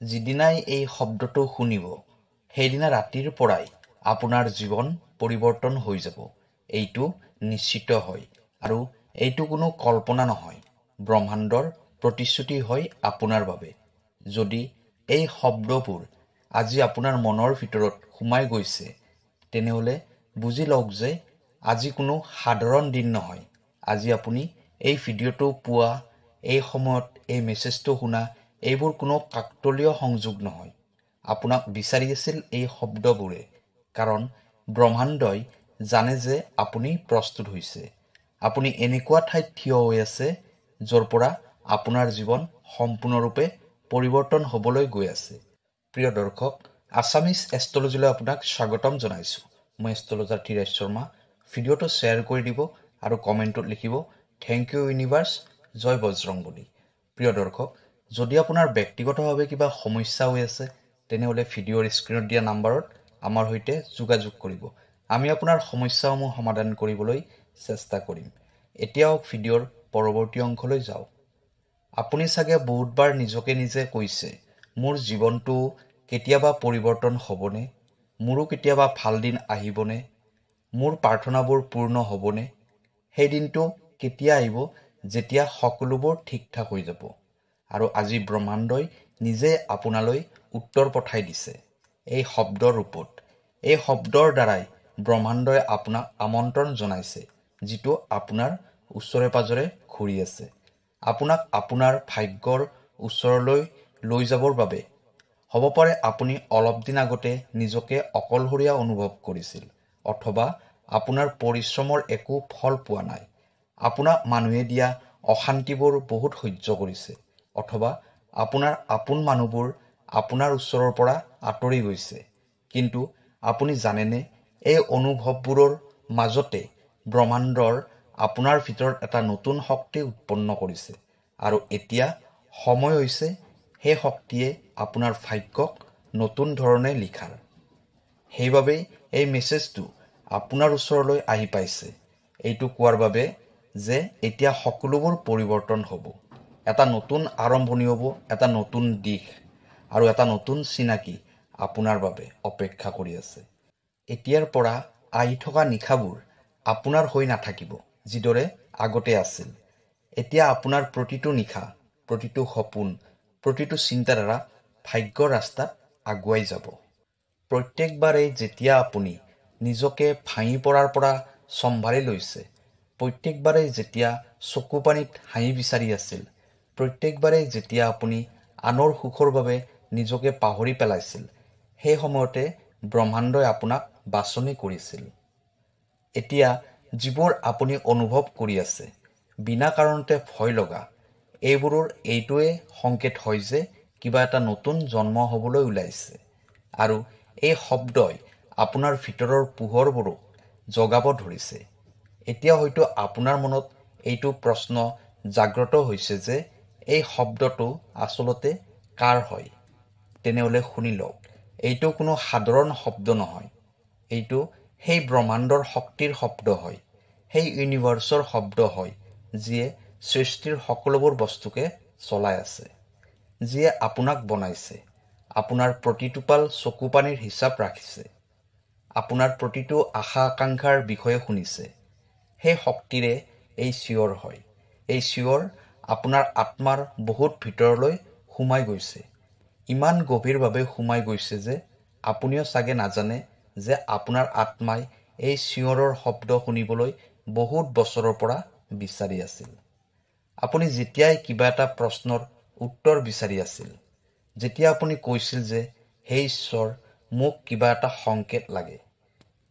যিদিনাই এই শব্দটো শুনিব, সেইদিনা ৰাতিৰ পৰাই আপোনাৰ জীৱন পৰিৱৰ্তন হৈ যাব। এইটো নিশ্চিত হয় আৰু এইটো কোনো কল্পনা নহয়, ব্ৰহ্মাণ্ডৰ প্ৰতিশ্ৰুতি হয় আপোনাৰ বাবে। যদি এই শব্দবোৰ আজি আপোনাৰ মনৰ ভিতৰত সোমাই গৈছে, তেনেহ'লে বুজি লওক যে আজি কোনো সাধাৰণ দিন নহয়। আজি আপুনি এই ভিডিঅ'টো পোৱা, এই সময়ত এই মেছেজটো শুনা, এইবোৰ কোনো কাকতলীয় সংযোগ নহয়। আপোনাক বিচাৰি আছিল এই শব্দবোৰে, কাৰণ ব্ৰহ্মাণ্ডই জানে যে আপুনি প্ৰস্তুত হৈছে। আপুনি এনেকুৱা ঠাইত থিয় হৈ আছে য'ৰ পৰা আপোনাৰ জীৱন সম্পূৰ্ণৰূপে পৰিৱৰ্তন হ'বলৈ গৈ আছে। প্ৰিয় দৰ্শক, আছামিজ এষ্ট্ৰলজিলৈ আপোনাক স্বাগতম জনাইছোঁ। মই এষ্ট্ৰলজাৰ ধীৰাজ শৰ্মা। ভিডিঅ'টো শ্বেয়াৰ কৰি দিব আৰু কমেণ্টত লিখিব thank U universe, জয় বজৰংবলী। প্ৰিয় দৰ্শক, যদি আপোনাৰ ব্যক্তিগতভাৱে কিবা সমস্যা হৈ আছে, তেনেহ'লে ভিডিঅ'ৰ স্ক্ৰীণত দিয়া নাম্বাৰত আমাৰ সৈতে যোগাযোগ কৰিব। আমি আপোনাৰ সমস্যাসমূহ সমাধান কৰিবলৈ চেষ্টা কৰিম। এতিয়াও ভিডিঅ'ৰ পৰৱৰ্তী অংশলৈ যাওঁ। আপুনি চাগে বহুতবাৰ নিজকে নিজে কৈছে, মোৰ জীৱনটো কেতিয়াবা পৰিৱৰ্তন হ'বনে? মোৰো কেতিয়াবা ভাল দিন আহিবনে? মোৰ প্ৰাৰ্থনাবোৰ পূৰ্ণ হ'বনে? সেই দিনটো কেতিয়া আহিব যেতিয়া সকলোবোৰ ঠিক ঠাক হৈ যাব? আৰু আজি ব্ৰহ্মাণ্ডই নিজে আপোনালৈ উত্তৰ পঠাই দিছে এই শব্দৰ ৰূপত। এই শব্দৰ দ্বাৰাই ব্ৰহ্মাণ্ডই আপোনাক আমন্ত্ৰণ জনাইছে, যিটো আপোনাৰ ওচৰে পাজৰে ঘূৰি আছে, আপোনাক আপোনাৰ ভাগ্যৰ ওচৰলৈ লৈ যাবৰ বাবে। হ'ব পাৰে আপুনি অলপ দিন আগতে নিজকে অকলশৰীয়া অনুভৱ কৰিছিল, অথবা আপোনাৰ পৰিশ্ৰমৰ একো ফল পোৱা নাই, আপোনাক মানুহে দিয়া অশান্তিবোৰ বহুত সহ্য কৰিছে, অথবা আপোনাৰ আপোন মানুহবোৰ আপোনাৰ ওচৰৰ পৰা আঁতৰি গৈছে। কিন্তু আপুনি জানেনে, এই অনুভৱবোৰৰ মাজতে ব্ৰহ্মাণ্ডৰ আপোনাৰ ভিতৰত এটা নতুন শক্তি উৎপন্ন কৰিছে, আৰু এতিয়া সময় হৈছে সেই শক্তিয়ে আপোনাৰ ভাগ্যক নতুন ধৰণে লিখাৰ। সেইবাবেই এই মেছেজটো আপোনাৰ ওচৰলৈ আহি পাইছে, এইটো কোৱাৰ বাবে যে এতিয়া সকলোবোৰ পৰিৱৰ্তন হ'ব, এটা নতুন আৰম্ভণি হ'ব, এটা নতুন দিশ আৰু এটা নতুন চিনাকি আপোনাৰ বাবে অপেক্ষা কৰি আছে। এতিয়াৰ পৰা আহি থকা নিশাবোৰ আপোনাৰ হৈ নাথাকিব যিদৰে আগতে আছিল। এতিয়া আপোনাৰ প্ৰতিটো নিশা, প্ৰতিটো সপোন, প্ৰতিটো চিন্তাধাৰা ভাগ্যৰ ৰাস্তাত আগুৱাই যাব। প্ৰত্যেকবাৰেই যেতিয়া আপুনি নিজকে ভাঙি পৰাৰ পৰা চম্ভালি লৈছে, প্ৰত্যেকবাৰেই যেতিয়া চকুপানীত হাঁহি বিচাৰি আছিল, প্ৰত্যেকবাৰেই যেতিয়া আপুনি আনৰ সুখৰ বাবে নিজকে পাহৰি পেলাইছিল, সেই সময়তে ব্ৰহ্মাণ্ডই আপোনাক বাছনি কৰিছিল। এতিয়া যিবোৰ আপুনি অনুভৱ কৰি আছে, বিনা কাৰণতে ভয় লগা, এইবোৰৰ এইটোৱে সংকেত হয় যে কিবা এটা নতুন জন্ম হ'বলৈ ওলাইছে, আৰু এই শব্দই আপোনাৰ ভিতৰৰ পোহৰবোৰক জগাব ধৰিছে। এতিয়া হয়তো আপোনাৰ মনত এইটো প্ৰশ্ন জাগ্ৰত হৈছে যে এই শব্দটো আচলতে কাৰ হয়? তেনেহ'লে শুনি লওক, এইটো কোনো সাধাৰণ শব্দ নহয়। এইটো সেই ব্ৰহ্মাণ্ডৰ শক্তিৰ শব্দ হয়, সেই ইউনিভাৰ্চৰ শব্দ হয়, যিয়ে সৃষ্টিৰ সকলোবোৰ বস্তুকে চলাই আছে, যিয়ে আপোনাক বনাইছে, আপোনাৰ প্ৰতিটোপাল চকুপানীৰ হিচাপ ৰাখিছে, আপোনাৰ প্ৰতিটো আশা আকাংক্ষাৰ বিষয়ে শুনিছে। সেই শক্তিৰে এই চিঞৰ হয়। এই চিঞৰ আপোনাৰ আত্মাৰ বহুত ভিতৰলৈ সোমাই গৈছে, ইমান গভীৰভাৱে সোমাই গৈছে যে আপুনিও চাগে নাজানে যে আপোনাৰ আত্মাই এই চিঞৰৰ শব্দ শুনিবলৈ বহুত বছৰৰ পৰা বিচাৰি আছিল। আপুনি যেতিয়াই কিবা এটা প্ৰশ্নৰ উত্তৰ বিচাৰি আছিল, যেতিয়া আপুনি কৈছিল যে হে ঈশ্বৰ, মোক কিবা এটা সংকেত লাগে,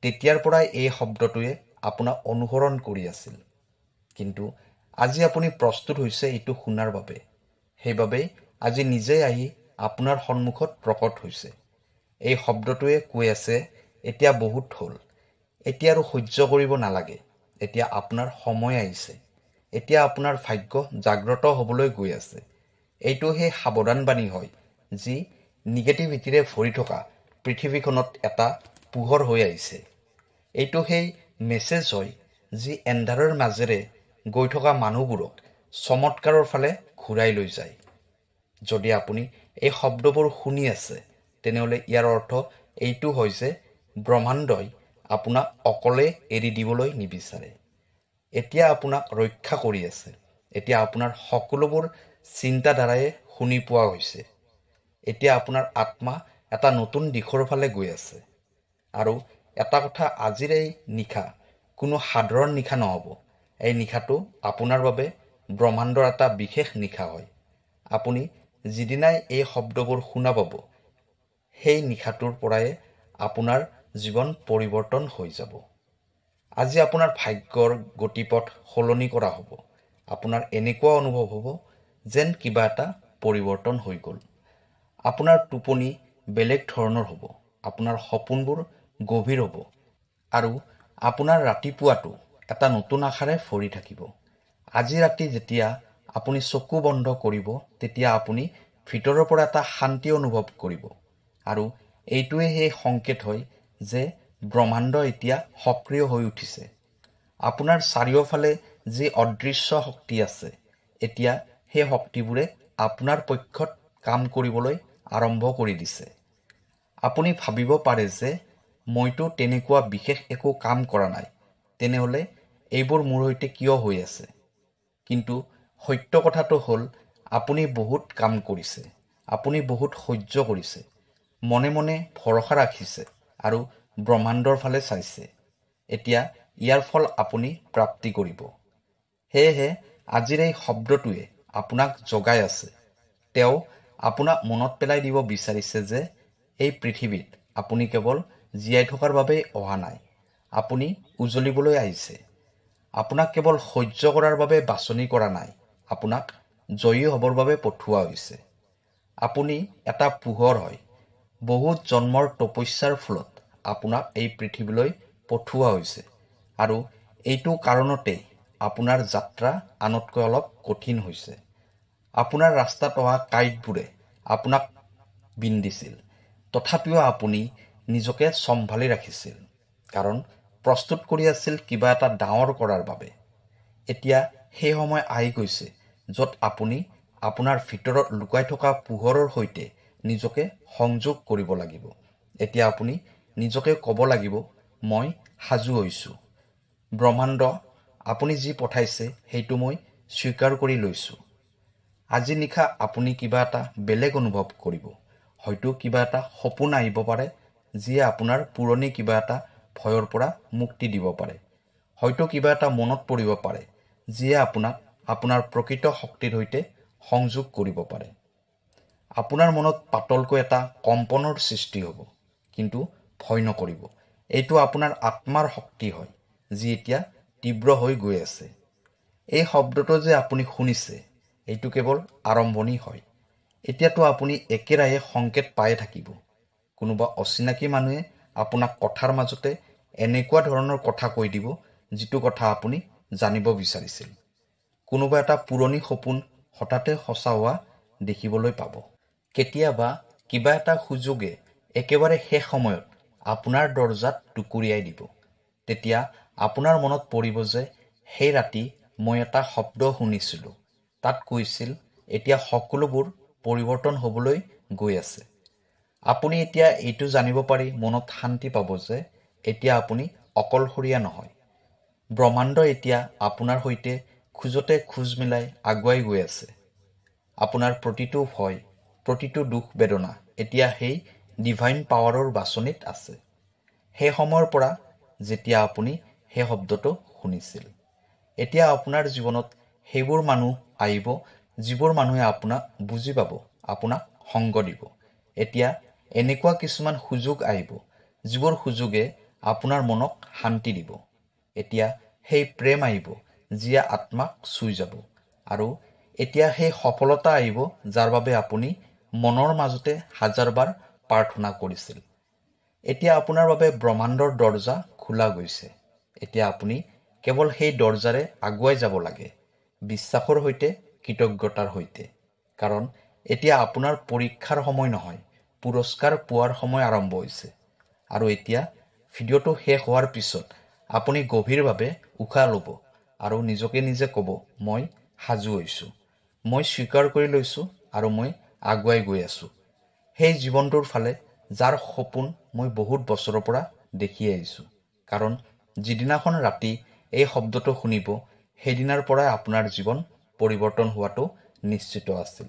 তেতিয়াৰ পৰাই এই শব্দটোৱে আপোনাক অনুসৰণ কৰি আছিল। কিন্তু আজি আপুনি প্ৰস্তুত হৈছে এইটো শুনাৰ বাবে। সেইবাবেই আজি নিজেই আহি আপোনাৰ সন্মুখত প্ৰকট হৈছে। এই শব্দটোৱে কৈ আছে, এতিয়া বহুত হ'ল, এতিয়া আৰু সহ্য কৰিব নালাগে, এতিয়া আপোনাৰ সময় আহিছে, এতিয়া আপোনাৰ ভাগ্য জাগ্ৰত হ'বলৈ গৈ আছে। এইটো সেই সাৱধানবাণী হয় যি নিগেটিভিটিৰে ভৰি থকা পৃথিৱীখনত এটা পোহৰ হৈ আহিছে। এইটো সেই মেছেজ হয় যি এন্ধাৰৰ মাজেৰে গৈ থকা মানুহবোৰক চমৎকাৰৰ ফালে ঘূৰাই লৈ যায়। যদি আপুনি এই শব্দবোৰ শুনি আছে, তেনেহ'লে ইয়াৰ অৰ্থ এইটো হয় যে ব্ৰহ্মাণ্ডই আপোনাক অকলে এৰি দিবলৈ নিবিচাৰে। এতিয়া আপোনাক ৰক্ষা কৰি আছে। এতিয়া আপোনাৰ সকলোবোৰ চিন্তাধাৰায়ে শুনি পোৱা হৈছে। এতিয়া আপোনাৰ আত্মা এটা নতুন দিশৰ ফালে গৈ আছে। আৰু এটা কথা, আজিৰ এই নিশা কোনো সাধাৰণ নিশা নহ'ব। এই নিশাটো আপোনাৰ বাবে ব্ৰহ্মাণ্ডৰ এটা বিশেষ নিশা হয়। আপুনি যিদিনাই এই শব্দবোৰ শুনা পাব, সেই নিশাটোৰ পৰাই আপোনাৰ জীৱন পৰিৱৰ্তন হৈ যাব। আজি আপোনাৰ ভাগ্যৰ গতিপথ সলনি কৰা হ'ব। আপোনাৰ এনেকুৱা অনুভৱ হ'ব যেন কিবা এটা পৰিৱৰ্তন হৈ গ'ল। আপোনাৰ টোপনি বেলেগ ধৰণৰ হ'ব, আপোনাৰ সপোনবোৰ গভীৰ হ'ব আৰু আপোনাৰ ৰাতিপুৱাটো এটা নতুন আশাৰে ভৰি থাকিব। আজি ৰাতি যেতিয়া আপুনি চকু বন্ধ কৰিব, তেতিয়া আপুনি ভিতৰৰ পৰা এটা শান্তি অনুভৱ কৰিব আৰু এইটোৱে সেই সংকেত হয় যে ব্ৰহ্মাণ্ড এতিয়া সক্ৰিয় হৈ উঠিছে। আপোনাৰ চাৰিওফালে যি অদৃশ্য শক্তি আছে, এতিয়া সেই শক্তিবোৰে আপোনাৰ পক্ষত কাম কৰিবলৈ আৰম্ভ কৰি দিছে। আপুনি ভাবিব পাৰে যে মইতো তেনেকুৱা বিশেষ একো কাম কৰা নাই, তেনেহ'লে এইবোৰ মোৰ সৈতে কিয় হৈ আছে? কিন্তু সত্য কথাটো হ'ল, আপুনি বহুত কাম কৰিছে, আপুনি বহুত সহ্য কৰিছে, মনে মনে ভৰসা ৰাখিছে আৰু ব্ৰহ্মাণ্ডৰ ফালে চাইছে। এতিয়া ইয়াৰ ফল আপুনি প্ৰাপ্তি কৰিব। সেয়েহে আজিৰ এই শব্দটোৱে আপোনাক জগাই আছে। তেওঁ আপোনাক মনত পেলাই দিব বিচাৰিছে যে এই পৃথিৱীত আপুনি কেৱল জীয়াই থকাৰ বাবেই অহা নাই, আপুনি উজ্বলিবলৈ আহিছে। আপোনাক কেৱল সহ্য কৰাৰ বাবে বাছনি কৰা নাই, আপোনাক জয়ী হ'বৰ বাবে পঠোৱা হৈছে। আপুনি এটা পোহৰ হয়। বহুত জন্মৰ তপস্যাৰ ফলত আপোনাক এই পৃথিৱীলৈ পঠোৱা হৈছে আৰু এইটো কাৰণতেই আপোনাৰ যাত্ৰা আনতকৈ অলপ কঠিন হৈছে। আপোনাৰ ৰাস্তাত অহা কাঁইটবোৰে আপোনাক বিন্ধিছিল, তথাপিও আপুনি নিজকে চম্ভালি ৰাখিছিল, কাৰণ প্ৰস্তুত কৰি আছিল কিবা এটা ডাঙৰ কৰাৰ বাবে। এতিয়া সেই সময় আহি গৈছে য'ত আপুনি আপোনাৰ ভিতৰত লুকাই থকা পোহৰৰ সৈতে নিজকে সংযোগ কৰিব লাগিব। এতিয়া আপুনি নিজকে ক'ব লাগিব, মই সাজু হৈছোঁ। ব্ৰহ্মাণ্ড, আপুনি যি পঠাইছে সেইটো মই স্বীকাৰ কৰি লৈছোঁ। আজি নিশা আপুনি কিবা এটা বেলেগ অনুভৱ কৰিব। হয়তো কিবা এটা সপোন আহিব পাৰে যিয়ে আপোনাৰ পুৰণি কিবা এটা ভয়ৰ পৰা মুক্তি দিব পাৰে। হয়তো কিবা এটা মনত পৰিব পাৰে যিয়ে আপোনাক আপোনাৰ প্ৰকৃত শক্তিৰ সৈতে সংযোগ কৰিব পাৰে। আপোনাৰ মনত পাতলকৈ এটা কম্পনৰ সৃষ্টি হ'ব, কিন্তু ভয় নকৰিব। এইটো আপোনাৰ আত্মাৰ শক্তি হয় যি এতিয়া তীব্ৰ হৈ গৈ আছে। এই শব্দটো যে আপুনি শুনিছে, এইটো কেৱল আৰম্ভণি হয়। এতিয়াতো আপুনি একেৰাহে সংকেত পায়ে থাকিব। কোনোবা অচিনাকি মানুহে আপোনাক কথাৰ মাজতে এনেকুৱা ধৰণৰ কথা কৈ দিব যিটো কথা আপুনি জানিব বিচাৰিছিল। কোনোবা এটা পুৰণি সপোন হঠাতে সঁচা হোৱা দেখিবলৈ পাব। কেতিয়াবা কিবা এটা সুযোগে একেবাৰে শেষ সময়ত আপোনাৰ দৰ্জাত টুকুৰিয়াই দিব। তেতিয়া আপোনাৰ মনত পৰিব যে সেই ৰাতি মই এটা শব্দ শুনিছিলোঁ, তাত কৈছিল এতিয়া সকলোবোৰ পৰিৱৰ্তন হ'বলৈ গৈ আছে। আপুনি এতিয়া এইটো জানিব পাৰি মনত শান্তি পাব যে এতিয়া আপুনি অকলশৰীয়া নহয়। ব্ৰহ্মাণ্ড এতিয়া আপোনাৰ সৈতে খোজতে খোজ মিলাই আগুৱাই গৈ আছে। আপোনাৰ প্ৰতিটো ভয়, প্ৰতিটো দুখ বেদনা এতিয়া সেই ডিভাইন পাৱাৰৰ বাছনিত আছে। সেই সময়ৰ পৰা যেতিয়া আপুনি সেই শব্দটো শুনিছিল, এতিয়া আপোনাৰ জীৱনত সেইবোৰ মানুহ আহিব যিবোৰ মানুহে আপোনাক বুজি পাব, আপোনাক সংগ দিব। এতিয়া এনেকুৱা কিছুমান সুযোগ আহিব যিবোৰ সুযোগে আপোনাৰ মনক শান্তি দিব। এতিয়া সেই প্ৰেম আহিব যিয়ে আত্মাক চুই যাব আৰু এতিয়া সেই সফলতা আহিব যাৰ বাবে আপুনি মনৰ মাজতে হাজাৰবাৰ প্ৰাৰ্থনা কৰিছিল। এতিয়া আপোনাৰ বাবে ব্ৰহ্মাণ্ডৰ দৰ্জা খোলা গৈছে। এতিয়া আপুনি কেৱল সেই দৰ্জাৰে আগুৱাই যাব লাগে, বিশ্বাসৰ সৈতে, কৃতজ্ঞতাৰ সৈতে। কাৰণ এতিয়া আপোনাৰ পৰীক্ষাৰ সময় নহয়, পুৰস্কাৰ পোৱাৰ সময় আৰম্ভ হৈছে। আৰু এতিয়া ভিডিঅ'টো শেষ হোৱাৰ পিছত আপুনি গভীৰভাৱে উশাহ ল'ব আৰু নিজকে নিজে ক'ব, মই সাজু হৈছোঁ, মই স্বীকাৰ কৰি লৈছোঁ আৰু মই আগুৱাই গৈ আছোঁ, সেই জীৱনটোৰ ফালে যাৰ সপোন মই বহুত বছৰৰ পৰা দেখি আহিছোঁ। কাৰণ যিদিনাখন ৰাতি এই শব্দটো শুনিব, সেইদিনাৰ পৰাই আপোনাৰ জীৱন পৰিৱৰ্তন হোৱাটো নিশ্চিত আছিল।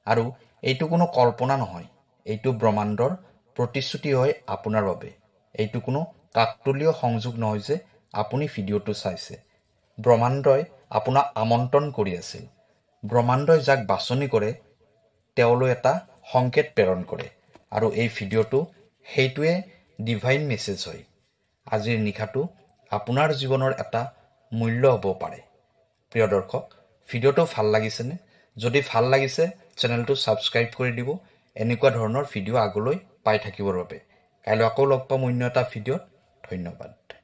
আৰু এইটো কোনো কল্পনা নহয়, এইটো ব্ৰহ্মাণ্ডৰ প্ৰতিশ্ৰুতি হয় আপোনাৰ বাবে। এইটো কোনো কাকতলীয় সংযোগ নহয় যে আপুনি ভিডিঅ'টো চাইছে। ব্ৰহ্মাণ্ডই আপোনাক আমন্ত্ৰণ কৰি আছিল। ব্ৰহ্মাণ্ডই যাক বাছনি কৰে তেওঁলৈ এটা সংকেত প্ৰেৰণ কৰে, আৰু এই ভিডিঅ'টো সেইটোৱে ডিভাইন মেছেজ হয়। আজিৰ নিশাটো আপোনাৰ জীৱনৰ এটা মূল্য হ'ব পাৰে। প্ৰিয় দৰ্শক, ভিডিঅ'টো ভাল লাগিছেনে? যদি ভাল লাগিছে চেনেলটো ছাবস্ক্ৰাইব কৰি দিব এনেকুৱা ধৰণৰ ভিডিঅ' আগলৈ পাই থাকিবৰ বাবে। কাইলৈ আকৌ লগ পাম অন্য এটা ভিডিঅ'ত। ধন্যবাদ।